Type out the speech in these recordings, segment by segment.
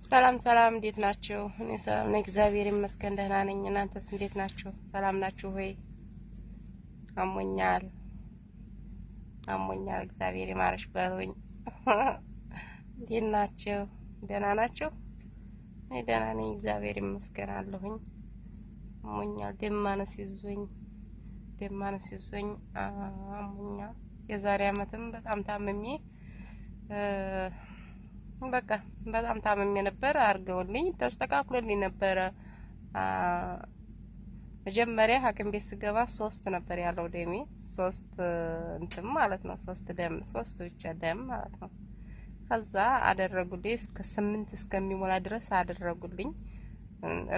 ሰላም ሰላም፣ እንዴት ናችሁ? እኔ ሰላም ነኝ፣ እግዚአብሔር ይመስገን ደህና ነኝ። እናንተስ እንዴት ናችሁ? ሰላም ናችሁ ወይ? አሞኛል አሞኛል፣ እግዚአብሔር ይማረሽ በሉኝ። እንዴት ናችሁ? ደህና ናችሁ? እኔ ደህና ነኝ፣ እግዚአብሔር ይመስገን አለሁኝ። አሞኛል፣ ደም ማነስ ይዞኝ ደም ማነስ ይዞኝ አሞኛል። የዛሬ አመትም በጣም ታምሜ በቃ በጣም ታምሜ ነበር። አድርገውልኝ ተስተካክሎልኝ ነበረ። መጀመሪያ ሐኪም ቤት ስገባ 3 ነበር ያለው ደሜ፣ 3 እንትን ማለት ነው፣ 3 ደም፣ 3 ብቻ ደም ማለት ነው። ከዛ አደረጉልኝ እስከ 8 እስከሚሞላ ድረስ አደረጉልኝ።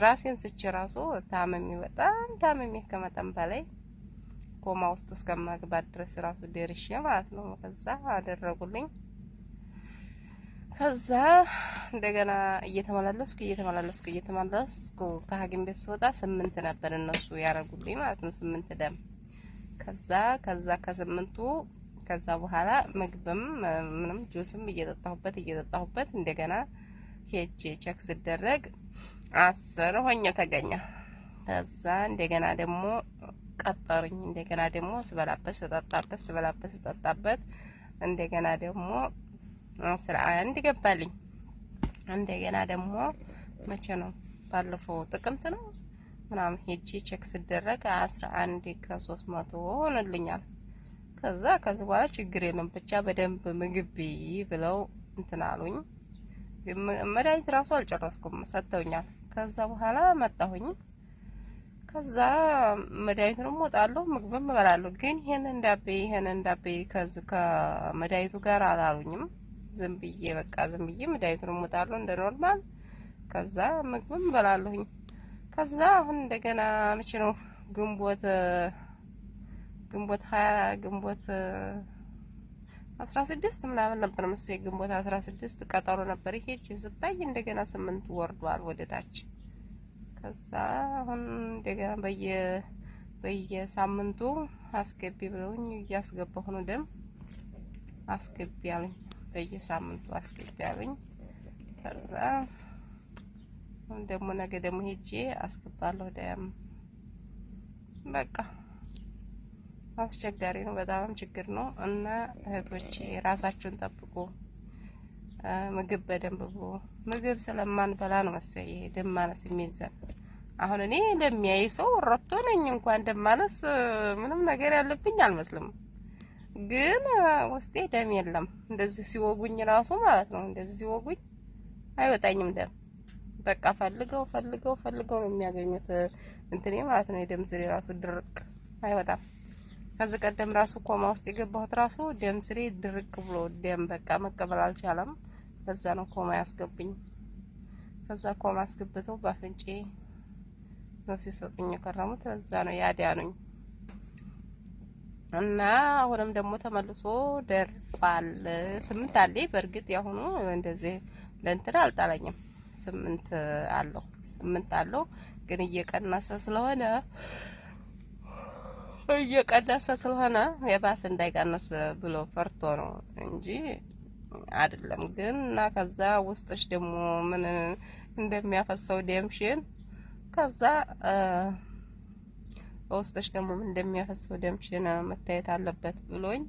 ራሴን ስቼ ራሱ ታምሜ በጣም ታምሜ ከመጠን በላይ ኮማ ውስጥ እስከማግባት ድረስ ራሱ ደርሼ ማለት ነው። ከዛ አደረጉልኝ። ከዛ እንደገና እየተመላለስኩ እየተመላለስኩ እየተመላለስኩ ከሐኪም ቤት ስወጣ 8 ነበር እነሱ ያረጉልኝ ማለት ነው፣ 8 ደም። ከዛ ከ8ቱ ከዛ በኋላ ምግብም ምንም ጁስም እየጠጣሁበት እየጠጣሁበት እንደገና ሄጄ check ስደረግ 10 ሆኜ ተገኘ። ከዛ እንደገና ደግሞ ቀጠሩኝ። እንደገና ደግሞ ስበላበት ስጠጣበት ስበላበት ስጠጣበት እንደገና ደግሞ 11 ገባልኝ። እንደገና ደግሞ መቼ ነው ባለፈው ጥቅምት ነው ምናምን ሄጄ check ስደረግ 11 ከ300 ሆኖልኛል። ከዛ ከዚህ በኋላ ችግር የለም ብቻ በደንብ ምግብ ብይ ብለው እንትን አሉኝ። መድኃኒት ራሱ አልጨረስኩም ሰጥተውኛል። ከዛ በኋላ መጣሁኝ። ከዛ መድኃኒቱንም እወጣለሁ ምግብም እበላለሁ። ግን ይሄን እንዳበይ ይሄን እንዳበይ ከዚህ ከመድኃኒቱ ጋር አላሉኝም። ዝም ብዬ በቃ ዝም ብዬ መድኃኒቱንም እወጣለሁ እንደ normal። ከዛ ምግብም እበላለሁኝ። ከዛ አሁን እንደገና መቼ ነው ግንቦት ግንቦት 20 ግንቦት 16 ምናምን ነበር መሰለኝ፣ ግንቦት 16 ቀጠሮ ነበር። ሄጄ ስታይ እንደገና 8 ወርዷል ወደ ታች። ከዛ አሁን እንደገና በየሳምንቱ አስገቢ ብለውኝ እያስገባሁ ነው። ደም አስገቢ አሉኝ፣ በየሳምንቱ አስገቢ አሉኝ። ከዛ ደግሞ ነገ ደግሞ ሄጄ አስገባለሁ ደም። በቃ አስቸጋሪ ነው፣ በጣም ችግር ነው። እና እህቶቼ ራሳችሁን ጠብቁ፣ ምግብ በደንብ ብሉ። ምግብ ስለማንበላ ነው መሰለኝ ይሄ ደም ማነስ የሚይዘን። አሁን እኔ ለሚያይ ሰው ረቶ ነኝ፣ እንኳን ደም ማነስ ምንም ነገር ያለብኝ አልመስልም። ግን ውስጤ ደም የለም። እንደዚህ ሲወጉኝ ራሱ ማለት ነው እንደዚህ ሲወጉኝ አይወጣኝም ደም። በቃ ፈልገው ፈልገው ፈልገው ነው የሚያገኙት እንትኔ ማለት ነው። የደም ስሬ ራሱ ድርቅ አይወጣም። ከዚህ ቀደም ራሱ ኮማ ውስጥ የገባሁት ራሱ ደም ስሬ ድርቅ ብሎ ደም በቃ መቀበል አልቻለም። ከዛ ነው ኮማ ያስገቡኝ። ከዛ ኮማ አስገብተው በአፍንጬ ነው ሲሰጡኝ የከረሙት። ከዛ ነው ያዳኑኝ። እና አሁንም ደግሞ ተመልሶ ደርቋል። 8 አለ። በእርግጥ ያሁኑ እንደዚህ ለእንትን አልጣለኝም። 8 አለው 8 አለው ግን እየቀነሰ ስለሆነ እየቀነሰ ስለሆነ የባሰ እንዳይቀነስ ብሎ ፈርቶ ነው እንጂ አይደለም። ግን እና ከዛ ውስጥሽ ደግሞ ምን እንደሚያፈሰው ደምሽን ከዛ ውስጥሽ ደግሞ ምን እንደሚያፈሰው ደምሽን መታየት አለበት ብሎኝ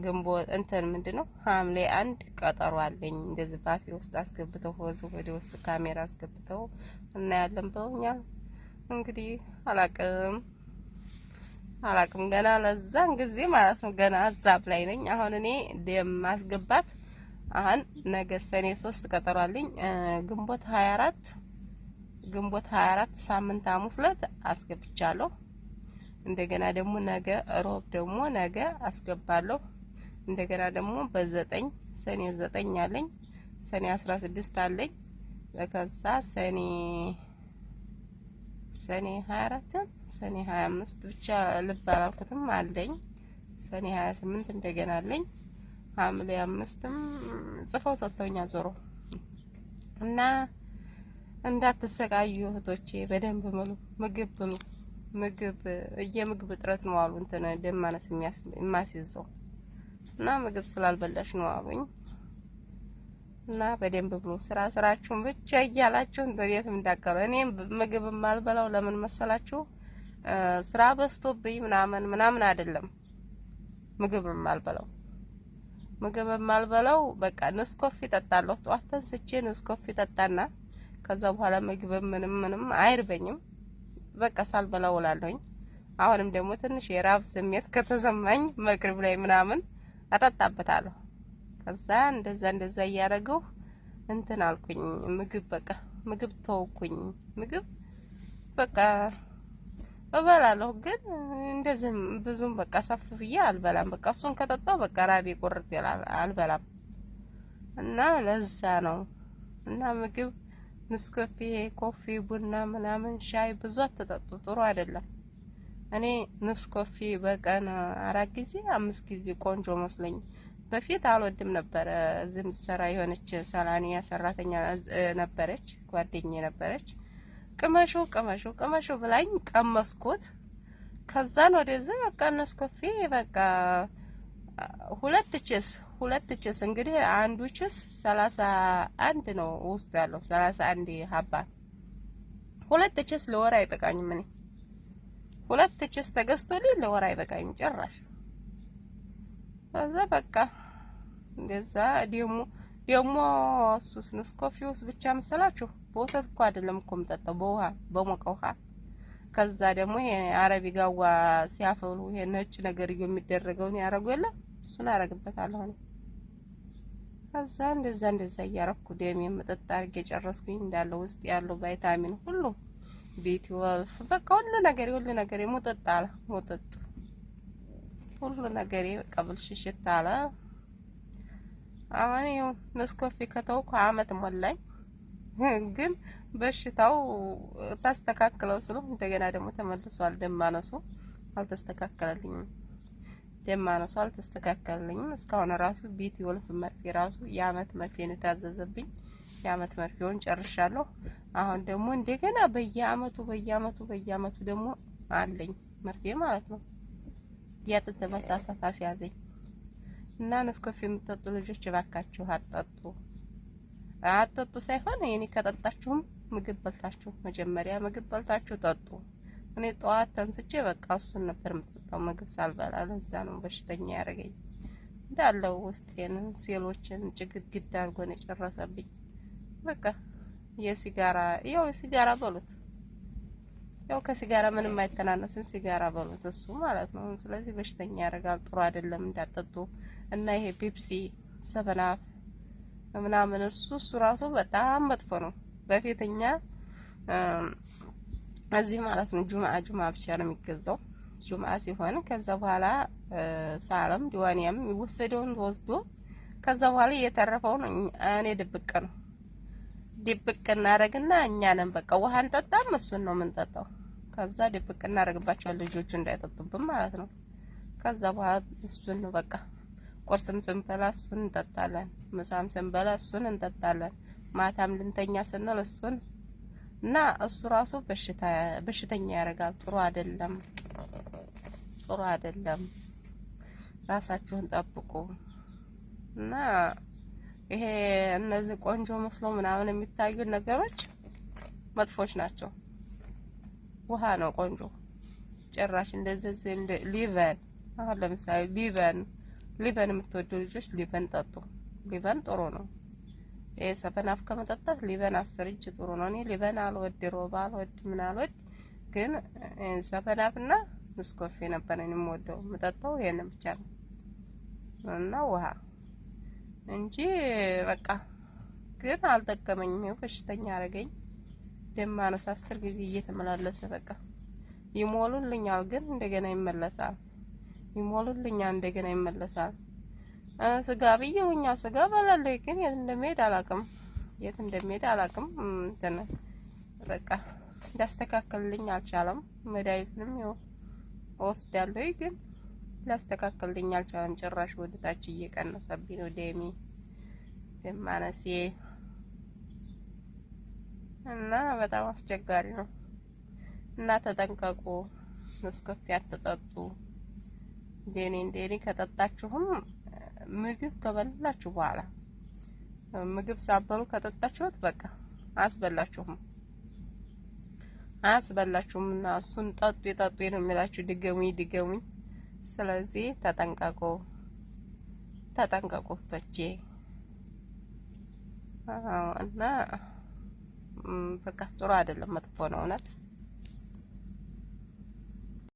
ግንቦት እንትን ምንድነው ሐምሌ 1 ቀጠሮ አለኝ። እንደዚህ ባፌ ውስጥ አስገብተው ሆዝ ወደ ውስጥ ካሜራ አስገብተው እናያለን ብለውኛል። እንግዲህ አላቅም አላቅም ገና ለዛን ጊዜ ማለት ነው። ገና ሀሳብ ላይ ነኝ። አሁን እኔ ደም ማስገባት አሁን ነገ ሰኔ 3 ቀጠሮ አለኝ። ግንቦት 24 ግንቦት 24 ሳምንት ሐሙስ ዕለት አስገብቻለሁ። እንደገና ደግሞ ነገ ሮብ ደግሞ ነገ አስገባለሁ። እንደገና ደግሞ በ9 ሰኔ 9 አለኝ። ሰኔ 16 አለኝ። ከዛ ሰኔ 24 ሰኔ 25 ብቻ ልብ አላልኩትም አለኝ። ሰኔ 28 እንደገና አለኝ። ሐምሌ 5ም ጽፈው ሰጥተውኛል ዞሮ እና እንዳትሰቃዩ እህቶቼ፣ በደንብ ብሉ፣ ምግብ ብሉ። ምግብ የምግብ እጥረት ነው አሉ እንትን ደም ማነስ የሚያስይዘው እና ምግብ ስላልበላሽ ነው አሉኝ። እና በደንብ ብሎ ስራ ስራችሁን ብቻ እያላችሁ እንትን እንዳቀሩ። እኔም ምግብ የማልበላው ለምን መሰላችሁ? ስራ በዝቶብኝ ምናምን ምናምን አይደለም። ምግብ የማልበላው ምግብ የማልበላው በቃ ንስኮፊ ጠጣለሁ። ጠዋት ተንስቼ ንስኮፊ ጠጣና ከዛ በኋላ ምግብ ምንም ምንም አይርበኝም። በቃ ሳልበላ ውላለሁኝ። አሁንም ደግሞ ትንሽ የራብ ስሜት ከተሰማኝ መግሪብ ላይ ምናምን አጠጣበታለሁ። ከዛ እንደዛ እንደዛ እያደረገው እንትን አልኩኝ። ምግብ በቃ ምግብ ተውኩኝ። ምግብ በቃ እበላለሁ ግን እንደዚህም ብዙም በቃ ሰፍ ብዬ አልበላም። በቃ እሱን ከጠጣው በቃ ራቤ ቁርጥ ይላል፣ አልበላም። እና ለዛ ነው። እና ምግብ ንስኮፌ፣ coffee፣ ቡና ምናምን ሻይ ብዙ አትጠጡ፣ ጥሩ አይደለም። እኔ ንስኮፌ በቀን 4 ጊዜ 5 ጊዜ ቆንጆ መስለኝ። በፊት አልወድም ነበረ። እዚህ ምሰራ የሆነች ሰላኒያ ሰራተኛ ነበረች፣ ጓደኛዬ ነበረች። ቅመሹ ቅመሹ ቅመሹ ብላኝ ቀመስኩት። ከዛን ወደዚህ በቃ ንስኮፌ በቃ 2 ችስ 2 ችስ እንግዲህ አንዱ ችስ 31 ነው ውስጡ ያለው፣ 31 ሀባ። 2 ችስ ለወር አይበቃኝም። እኔ 2 ችስ ተገዝቶልኝ ለወር አይበቃኝም ጭራሽ። ከዛ በቃ እንደዛ ደግሞ ደግሞ እሱስ ንስኮፊውስ ብቻ መሰላችሁ? በወተት እኮ አይደለም እኮ የምጠጣው፣ በውሃ፣ በሞቀ ውሃ። ከዛ ደግሞ ይሄ አረቢ ጋዋ ሲያፈሉ ይሄ ነጭ ነገር የሚደረገውን ያረጉ የለም፣ እሱን አረግበታለሁ እኔ። ከዛ እንደዛ እንደዛ እያረኩ ደም የምጠጣ አድርጌ ጨረስኩኝ። እንዳለ ውስጥ ያለው ቫይታሚን ሁሉ B12 በቃ ሁሉ ነገር ሁሉ ነገር ሙጥጥ አለ፣ ሙጥጥ ሁሉ ነገር በቃ ብልሽሽት አለ። አሁን ይኸው ንስኮፊ ከተውኩ አመት ሞላኝ። ግን በሽታው ታስተካክለው ስለው እንደገና ደግሞ ተመልሷል። ደም ማነሱ አልተስተካከለልኝም። ደም ማነሱ አልተስተካከለልኝም። እስካሁን ራሱ B12 መርፌ ራሱ የአመት መርፌን የታዘዘብኝ የአመት መርፌውን ጨርሻለሁ። አሁን ደግሞ እንደገና በየአመቱ በየአመቱ በየአመቱ ደግሞ አለኝ መርፌ ማለት ነው። የአጥንት መሳሳት አስያዘኝ። እና ንስኮፊ የምትጠጡ ልጆች እባካችሁ አትጠጡ። አትጠጡ ሳይሆን የኔ ከጠጣችሁም ምግብ በልታችሁ፣ መጀመሪያ ምግብ በልታችሁ ጠጡ። እኔ ጠዋት ተንስቼ በቃ እሱን ነበር የምጠጣው ምግብ ሳልበላ። ለዛ ነው በሽተኛ ያደረገኝ። እንዳለው ውስጤን ሴሎችን ጭግግድ አድርጎ ነው የጨረሰብኝ። በቃ የሲጋራ ያው የሲጋራ በሉት፣ ያው ከሲጋራ ምንም አይተናነስም። ሲጋራ በሉት እሱ ማለት ነው። ስለዚህ በሽተኛ ያደርጋል። ጥሩ አይደለም፣ እንዳጠጡ። እና ይሄ ፔፕሲ፣ 7 Up ምናምን እሱ እሱ ራሱ በጣም መጥፎ ነው። በፊት እኛ እዚህ ማለት ነው ጁምአ ጁምአ ብቻ ነው የሚገዛው፣ ጁምአ ሲሆን ከዛ በኋላ ሳለም ዲዋኒያም የሚወሰደውን ወስዶ ከዛ በኋላ የተረፈውን እኔ ድብቅ ነው ድብቅ እናደርግና እኛ ነን በቃ ውሃ እንጠጣም፣ እሱን ነው የምንጠጣው። ከዛ ድብቅ እናደርግባቸዋል ልጆቹ እንዳይጠጡብን ማለት ነው። ከዛ በኋላ እሱን ነው በቃ ቁርስም ስንበላ እሱን እንጠጣለን፣ ምሳም ስንበላ እሱን እንጠጣለን፣ ማታም ልንተኛ ስንል እሱን። እና እሱ ራሱ በሽታ በሽተኛ ያደርጋል። ጥሩ አይደለም፣ ጥሩ አይደለም። ራሳችሁን ጠብቁ። እና ይሄ እነዚህ ቆንጆ መስሎ ምናምን የሚታዩ ነገሮች መጥፎች ናቸው። ውሃ ነው ቆንጆ። ጭራሽ እንደዚህ እንደ ሊቨን፣ አሁን ለምሳሌ ሊቨን፣ ሊቨን የምትወዱ ልጆች ሊቨን ጠጡ። ሊቨን ጥሩ ነው። ይሄ 7 Up ከመጠጣት ሊቨን 10 እጅ ጥሩ ነው። እኔ ሊቨን አልወድ፣ ሮባ አልወድ፣ ምን አልወድ፣ ግን 7 Up እና ንስኮፌ ነበር እኔ የምወደው፣ የምጠጣው ይሄንን ብቻ ነው እና ውሃ እንጂ በቃ ግን አልጠቀመኝም። ይኸው በሽተኛ አደረገኝ። ደም ማነስ 10 ጊዜ እየተመላለሰ በቃ ይሞሉልኛል፣ ግን እንደገና ይመለሳል። ይሞሉልኛል፣ እንደገና ይመለሳል። ስጋ ብይሉኛል፣ ስጋ በላለሁ፣ ግን የት እንደሚሄድ አላውቅም። የት እንደሚሄድ አላውቅም። እንትን በቃ እንዳስተካከልልኝ አልቻለም። መድኃኒቱንም ይኸው እወስዳለሁ፣ ግን ሊያስተካክልልኝ አልቻለም። ጭራሽ ወደ ታች እየቀነሰብኝ ነው ደሜ፣ ደም ማነሴ፣ እና በጣም አስቸጋሪ ነው። እና ተጠንቀቁ፣ ንስኮፌ አትጠጡ። እንደኔ እንደኔ ከጠጣችሁም ምግብ ከበላችሁ በኋላ ምግብ ሳበሉ ከጠጣችሁት በቃ አያስበላችሁም አያስበላችሁም። እና እሱን ጠጡ ጠጡ ነው የሚላችሁ፣ ድገሙኝ ድገሙኝ። ስለዚህ ተጠንቀቁ ተጠንቀቁ እህቶቼ። እና በቃ ጥሩ አይደለም፣ መጥፎ ነው እውነት።